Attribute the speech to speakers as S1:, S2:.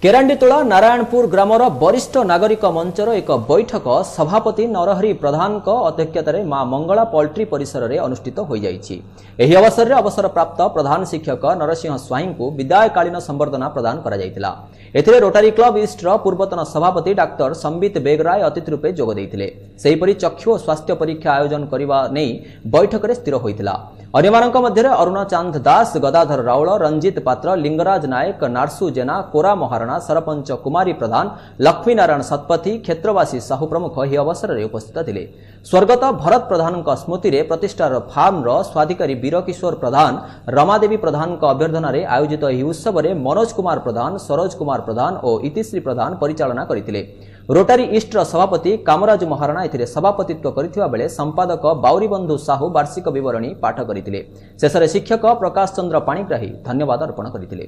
S1: କେରାଣ୍ଡିତୋଳା ନାରାୟଣପୁର ଗ୍ରାମର ବରିଷ୍ଠ ନାଗରିକ ମଞ୍ଚର ଏକ ବୈଠକ ସଭାପତି ନରହରି ପ୍ରଧାନଙ୍କ ଅଧ୍ୟକ୍ଷତାରେ ମା ମଙ୍ଗଳା ପୋଲ୍ଟ୍ରି ପରିସରରେ ଅନୁଷ୍ଠିତ ହୋଇଯାଇଛି। ଏହି ଅବସରରେ ଅବସରପ୍ରାପ୍ତ ପ୍ରଧାନ ଶିକ୍ଷକ ନରସିଂହ ସ୍ୱାଇଁଙ୍କୁ ବିଦାୟକାଳୀନ ସମ୍ବର୍ଦ୍ଧନା ପ୍ରଦାନ କରାଯାଇଥିଲା। ଏଥିରେ ରୋଟାରୀ କ୍ଲବ ଇଷ୍ଟର ପୂର୍ବତନ ସଭାପତି ଡାକ୍ତର ସମ୍ବିତ ବେଗରାୟ ଅତିଥି ରୂପେ ଯୋଗ ଦେଇଥିଲେ। ସେହିପରି ଚକ୍ଷୁ ଓ ସ୍ୱାସ୍ଥ୍ୟ ପରୀକ୍ଷା ଆୟୋଜନ କରିବା ନେଇ ବୈଠକରେ ସ୍ଥିର ହୋଇଥିଲା। ଅନ୍ୟମାନଙ୍କ ମଧ୍ୟରେ ଅରୁଣ ଚାନ୍ଦ ଦାସ, ଗଦାଧର ରାଉଳ, ରଞ୍ଜିତ ପାତ୍ର, ଲିଙ୍ଗରାଜ ନାୟକ, ନାର୍ସୁ ଜେନା, କୋରା ମହାରଣା, ସରପଞ୍ଚ କୁମାରୀ ପ୍ରଧାନ, ଲକ୍ଷ୍ମୀନାରାୟଣ ଶତପଥୀ, କ୍ଷେତ୍ରବାସୀ ସାହୁ ପ୍ରମୁଖ ଏହି ଅବସରରେ ଉପସ୍ଥିତ ଥିଲେ। ସ୍ୱର୍ଗତ ଭରତ ପ୍ରଧାନଙ୍କ ସ୍ମୃତିରେ ପ୍ରତିଷ୍ଠାର ଫାର୍ମର ସ୍ୱାଧିକାରୀ ବୀରକିଶୋର ପ୍ରଧାନ, ରମାଦେବୀ ପ୍ରଧାନଙ୍କ ଅଭ୍ୟର୍ଥନାରେ ଆୟୋଜିତ ଏହି ଉତ୍ସବରେ ମନୋଜ କୁମାର ପ୍ରଧାନ, ସରୋଜ କୁମାର ପ୍ରଧାନ ଓ ଇତିଶ୍ରୀ ପ୍ରଧାନ ପରିଚାଳନା କରିଥିଲେ। ରୋଟାରୀ ଇଷ୍ଟର ସଭାପତି କାମରାଜ ମହାରଣା ଏଥିରେ ସଭାପତିତ୍ୱ କରିଥିବା ବେଳେ ସମ୍ପାଦକ ବାଉରୀବନ୍ଧୁ ସାହୁ ବାର୍ଷିକ ବିବରଣୀ ପାଠ କରିଥିଲେ। ଶେଷରେ ଶିକ୍ଷକ ପ୍ରକାଶ ଚନ୍ଦ୍ର ପାଣିଗ୍ରାହୀ ଧନ୍ୟବାଦ ଅର୍ପଣ କରିଥିଲେ।